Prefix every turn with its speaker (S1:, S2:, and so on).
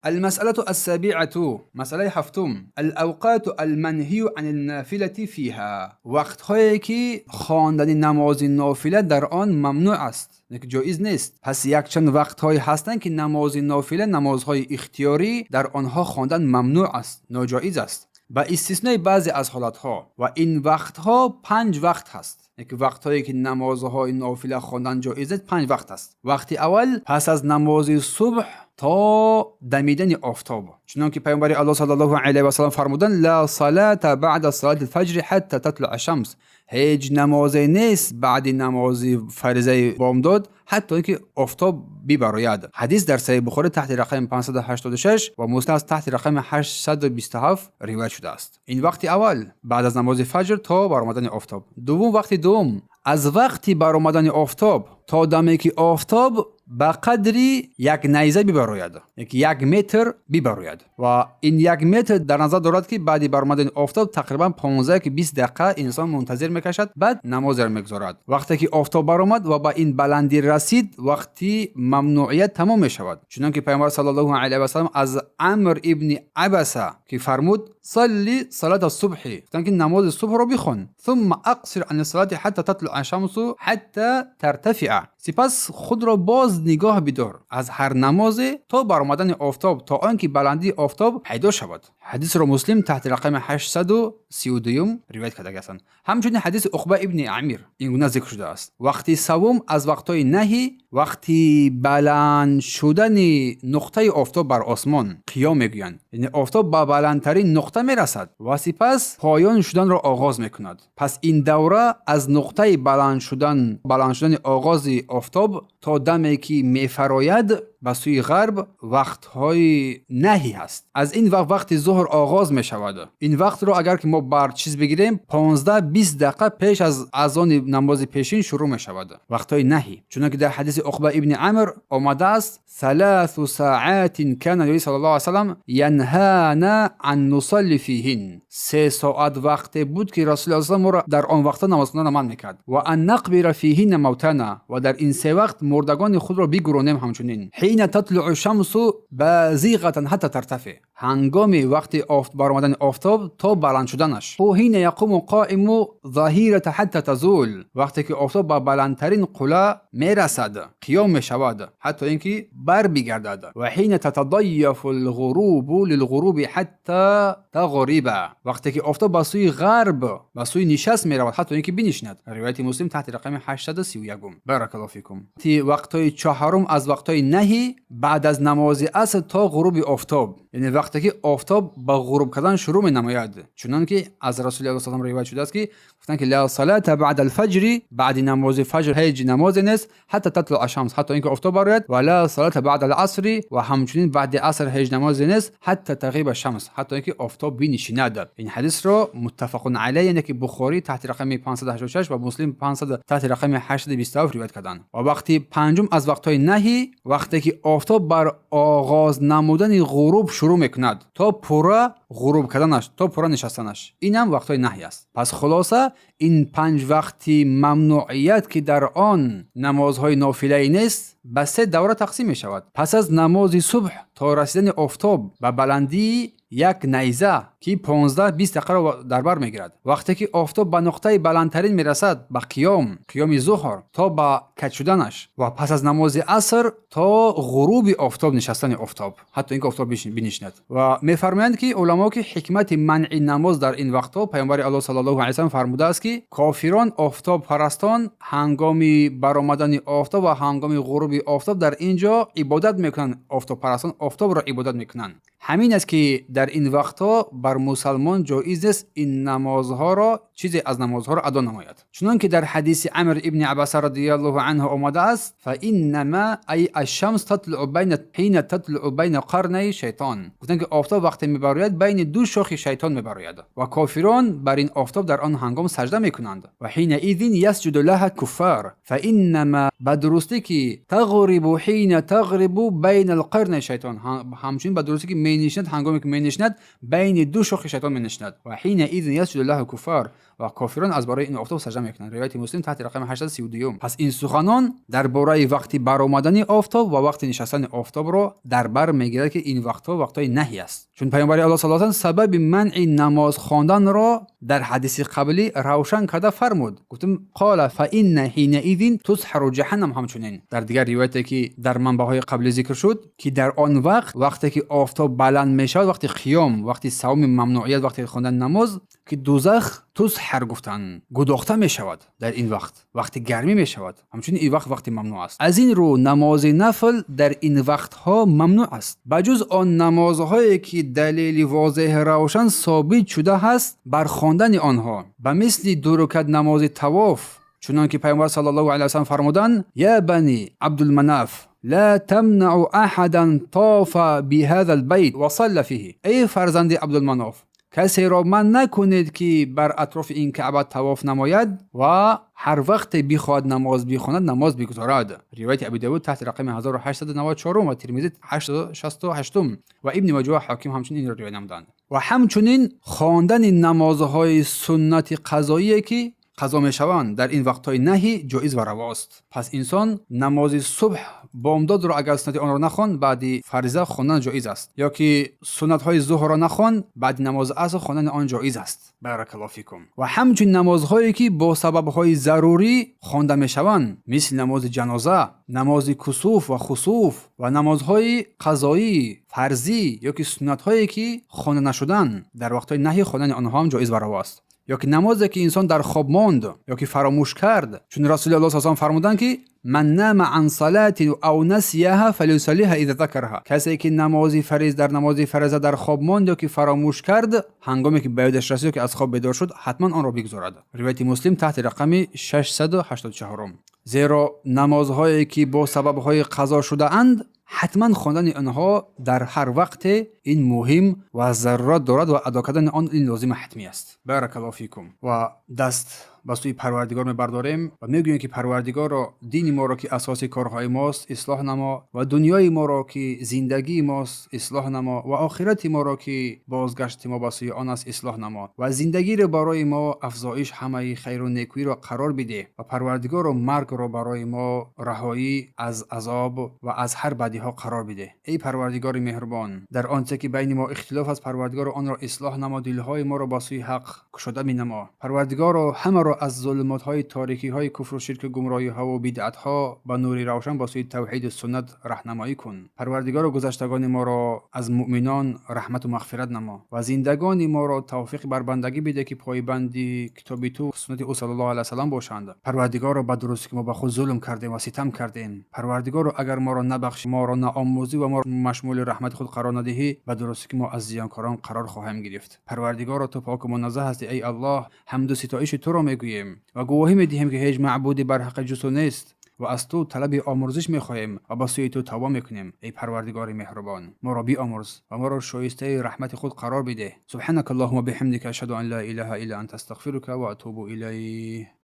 S1: المسألة السابعة، مسئلаи ҳафтум: الأوقات المنهي عن النافلة فيها، вақтҳое ки хондани намози нофила дар он мамнӯъ аст, ки ҷоиз нест. Пас якчанд вақтҳое ҳастанд, ки намози нофила, намозҳои ихтиёрӣ дар онҳо хондан мамнӯъ аст, ноҷоиз аст, ба истиснои баъзе аз ҳолатҳо. Ва ин вақтҳо панҷ вақт ҳаст. Ки вақтҳое ки намозҳои нофила хондан ҷоиз нест, панҷ вақт аст. Вақти аввал: пас аз намози субҳ то дамидани офтоб, чунон ки Паёмбари Аллоҳ саллаллоҳу алайҳи васаллам фармуданд: لا صلاة بعد صلاة الفجر حتى تطلع الشمس. Ҳеҷ намозе нест баъди намози фаризаи бомдод, ҳатто ин ки офтоб бибарояд. Ҳадис дар Саҳиҳи Бухорӣ таҳти рақами 586 ва Муслим таҳти рақами 827 ривоят шудааст. Ин вақти аввал: баъд аз намози фаҷр то баромадани офтоб. Дуввум, вақти дуввум: аз вақти баромадани офтоб то даме ки офтоб ба қадри як найза бибарояд, яки 1 метр бибарояд. Ва ин 1 метр дар назар дорад, ки баъди баромадани офтоб тақрибан 15 ки 20 дақиқа инсон мунтазир мекашад, баъд намозеро мегузорад. Вақте ки офтоб баромад ва ба ин баландӣ расид, вақти мамнӯъият тамом мешавад, чунон ки Пайғамбар саллаллоҳу алайҳи васаллам аз Амр ибни Абаса ки фармуд: صل صلاة الصبح، гуфтанд ки намози субҳро бихон، ثم أقصر عن الصلاة حتى تطلع الشمس حتى ترتفع، сипас худро боз нигоҳ бидор аз ҳар намозе то баромадани офтоб, то он ки баландии офтоб пайдо шавад. Ҳадисро Муслим таҳти рақами 832 ривоят кардагиастанд. Ҳамчунин ҳадиси Уқба ибни Амир ин гуна зикр шудааст. Вақти савум аз вақтҳои наҳӣ: вақти баланд шудани нуқтаи офтоб бар осмон, қиём мегӯянд, яъне офтоб ба баландтарин нуқта мерасад ва сипас поён шуданро оғоз мекунад. Пас ин давра аз нуқтаи баланд шудани оғози офтоб то даме ки мефарояд ба сӯи ғарб, вақтҳои наҳӣ ҳаст. Аз ин вақт вақти зуҳр оғоз мешавад. Ин вақтро агар ки мо бар чиз бигирем, 15-20 дақиқа пеш аз азони намози пешин шурӯъ мешавад вақтҳои наҳӣ, чунонки дар ҳадиси Уқба ибни Амр омадааст: ثلاث ساعات كان النبي صلى الله عليه وسلم ينهانا أن نصلي فيهن. 3 соат вақте буд, ки Расули Аллоҳ моро дар он вақтҳо намоз хондан манъ мекард. وأن نقبر فيهن موتانا، ва дар ин се вақт мурдагони худро бигӯронем. Ҳамчунин حين تطلع الشمس بازغة حتى ترتفع، ҳангоми вақти баромадани офтоб то баланд шуданаш. حين يقوم قائم الظهيرة حتى تزول، вақте ки офтоб ба баландтарин қулла мерасад, қиём мешавад, ҳатто ин ки барбигардад. وحين تتضيف الغروب للغروب حتى تغرب، вақте ки офтоб ба сӯи ғарб, ба сӯи нишаст меравад, ҳатто ин ки бинишинад. Ривояти Муслим таҳти рақами 831. بارك الله فيكم. Вақтҳои чаҳорум аз вақтҳои наҳӣ: баъд аз намози аср то ғуруби офтоб, яъне вақте ки офтоб ба ғуруб кардан шурӯъ менамояд, чунон ки аз Расули Аллоҳ салам ривоят шудааст, ки гуфтанд ки لا صلاة بعد الفجر، баъди намози фаҷр ҳеҷ намозе нест، حتى تطلع الشمس، ҳатто ин ки офтоб барояд. ولا صلاة بعد العصر، ва ҳамчунин баъди аср ҳеҷ намозе нест، حتى تغيب الشمس، ҳатто ин ки офтоб бинишинад. Ин ҳадисро متفق عليه, яъне ки Бухорӣ таҳти рақами 586 ва Муслим 500 таҳти рақами 827 ривоят карданд. Ва вақти панҷум аз вақтҳои наҳӣ: вақте ки офтоб бар оғоз намудани ғуруб шурӯъ мекунад то пурра ғуруб карданаш, то пурра нишастанаш. Инам вақтҳои наҳй аст. Пас хулоса, ин панҷ вақти мамнӯъият, ки дар он намозҳои нофилае нест, ба се давра тақсим мешавад: пас аз намози субҳ то расидани офтоб ба баландии як найза, ки 15-20 дақиқаро дар бар мегирад; вақте ки офтоб ба нуқтаи баландтарин мерасад, ба қиём, қиёми зуҳр, то ба каҷ шуданаш; ва пас аз намози аср то ғуруби офтоб, нишастани офтоб, ҳатто ин ки офтоб бинишинад. Ва мефармоянд ки уламо, ки ҳикмати манъи намоз дар ин вақтҳо: Паёмбари Аллоҳ саллаллоҳу алайҳи васаллам фармудааст, ки кофирон, офтобпарастон, ҳангоми баромадани офтоб ва ҳангоми ғуруби офтоб дар ин ҷо ибодат мекунанд, офтобпарастон офтобро ибодат мекунанд. Ҳамин аст, ки дар ин вақтҳо бар мусалмон ҷоиз нест ин намозҳоро, чизе аз намозҳоро адо намояд, чунон ки дар ҳадиси Амр ибни Абаса رضي الله عنه омадааст: فإنما أي الشمس تطلع بين حين تطلع بين قرني الشيطان. Гуфтанд, ки офтоб вақте мебарояд, байни ду шохи шайтон мебарояд ва кофирон бар ин офтоб дар он ҳангом сажда мекунанд. وحينئذ يسجد لها الكفار، فإنما ба дурустӣ ки تغرب حين تغرب بين قرني الشيطان، ҳамчунин ба дурустӣ ки менишинад, ҳангоме ки менишинад байни ду Ду шохи шайтон менишинад. وحينئذ يسجد له الكفار, ва кофирон аз барои ин офтоб сажда мекунанд. Ривояти Муслим таҳти рақами 832. Пас ин суханон дар бораи вақти баромадани офтоб ва вақти нишастани офтобро дар бар мегирад, ки ин вақтҳо вақтҳои наҳй аст, чун Паёмбари Аллоҳ саллаллоҳу алайҳи васаллам сабаби манъи намоз хонданро дар ҳадиси қаблӣ равшан карда фармуд, гуфтем: قال فإن حينئذ تسحر جهنم. Ҳамчунин дар дигар ривояте, ки дар манбаъҳои қаблӣ зикр шуд, ки дар он вақт, вақте ки офтоб баланд мешавад, вақти қиём, вақти савми мамнуият, вақти хондани намоз, ки дузах تسحر гуфтанд, гудохта мешавад. Дар ин вақт вақти гармӣ мешавад. Ҳамчунин ин вақт вақти мамнӯъ аст. Аз ин рӯ намози нафл дар ин вақтҳо мамнӯъ аст, ба ҷуз он намозҳое, ки далели возеҳ, равшан собит шуда ҳаст бар хондани онҳо, ба мисли ду рукат намози тавоф, чунон ки Пайғамбар саллаллоҳу алайҳи васаллам фармуданд: يا بني عبد مناف، لا تمنعوا أحدا طاف بهذا البيت وصلى فيه. Эй фарзанди Абдулманоф, касеро манъ накунед, ки бар атрофи ин Каъба тавоф намояд ва ҳар вақте бихоҳад намоз бихонад, намоз бигузорад. Ривояти Аби Давуд таҳти рақами 1894 ва Тирмизӣ 868 ва Ибни Маҷа, Ҳоким ҳамчунин инро ривоят намуданд. Ва ҳамчунин хондани намозҳои суннати қазоие, ки қазо мешаванд, дар ин вақтҳои наҳӣ ҷоиз ва равост. Пас инсон намози субҳ, бомдодро агар суннати онро нахонд, баъди фариза хондан ҷоиз аст, ё ки суннатҳои зуҳрро нахонд, баъди намози аср хондани он ҷоиз аст. بارك الله فيكم. Ва ҳамчунин намозҳое, ки бо сабабҳои зарурӣ хонда мешаванд, мисли намози ҷаноза, намози кусуф ва хусуф ва намозҳои қазоӣ, фарзӣ ё ки суннатҳое, ки хонда нашуданд, дар вақтҳои наҳӣ хондани онҳо ҳам ҷоиз ва раво аст. Ё ки намозе, ки инсон дар хоб монд ё ки фаромӯш кард, чун Расули Аллоҳ саллаллоҳу фармуданд, ки من نام عن صلاة أو نسيها فليصلها إذا ذكرها. Касе ки намози фариз дар намози фариза дар хоб монд ё ки фаромӯш кард, ҳангоме ки ба ёдаш расид ё ки аз хоб бедор шуд, ҳатман онро бигузорад. Ривояти Муслим таҳти рақами 684. Зеро намозҳое, ки бо сабабҳои қазо шудаанд, ҳатман хондани онҳо дар ҳар вақте ин муҳим ва зарурат дорад ва адо кардани он ин лозима, ҳатмӣ аст. بارك الله فيكم. Ва даст ба сӯи Парвардигор мебардорем ва мегӯем, ки Парвардигорро, дини моро, ки асоси корҳои мост, ислоҳ намо ва дунёи моро, ки зиндагии мост, ислоҳ намо ва охирати моро, ки бозгашти мо ба сӯи он аст, ислоҳ намо ва зиндагиро барои мо афзоиш, ҳамаи хайру некӯиро қарор бидеҳ ва Парвардигорро, маргро барои мо раҳоӣ аз азоб ва аз ҳар бадиҳо қарор бидеҳ. Эй Парвардигори меҳрубон, дар он чизе, ки байни мо ихтилоф аст, Парвардигоро, онро ислоҳ намо, дилҳои моро ба сӯи ҳақ кушода бинамо. Парвардигоро, ҳамаро аз зулумотҳои торикиҳои куфру ширку гумроҳиҳову бидъатҳо ба нури равшан, ба сӯи тавҳиду суннат раҳнамоӣ кун. Парвардигоро, гузаштагони моро аз муъминон раҳмату мағфират намо ва зиндагони моро тавфиқи барбандагӣ бидеҳ, ки пойбанди китоби ту, суннати ӯ саллаллоҳу алайҳи васаллам бошанд. Парвардигоро, ба дурустӣ ки мо ба худ зулм кардем ва ситам кардем. Парвардигоро, агар моро набахшӣ, моро наомӯзӣ ва моро машмули раҳмати худ қарор надиҳӣ, ба дурустӣ ки мо аз зиёнкорон қарор хоҳем гирифт. Парвардигоро, ту поку муназзаҳ ҳастӣ. Эй Аллоҳ, ҳамду ситоиши туро мегӯем ва гувоҳӣ медиҳем, ки ҳеҷ маъбуди барҳаққи ҷуз ту нест ва аз ту талаби омӯрзиш мехоҳем ва ба сӯи ту тавба мекунем. Эй Парвардигори меҳрубон, моро биомӯрз ва моро шоистаи раҳмати худ қарор бидеҳ. سبحانك اللهم بحمدك، أشهد أن لا إله إلا أنت، أستغفرك وأتوب إليك.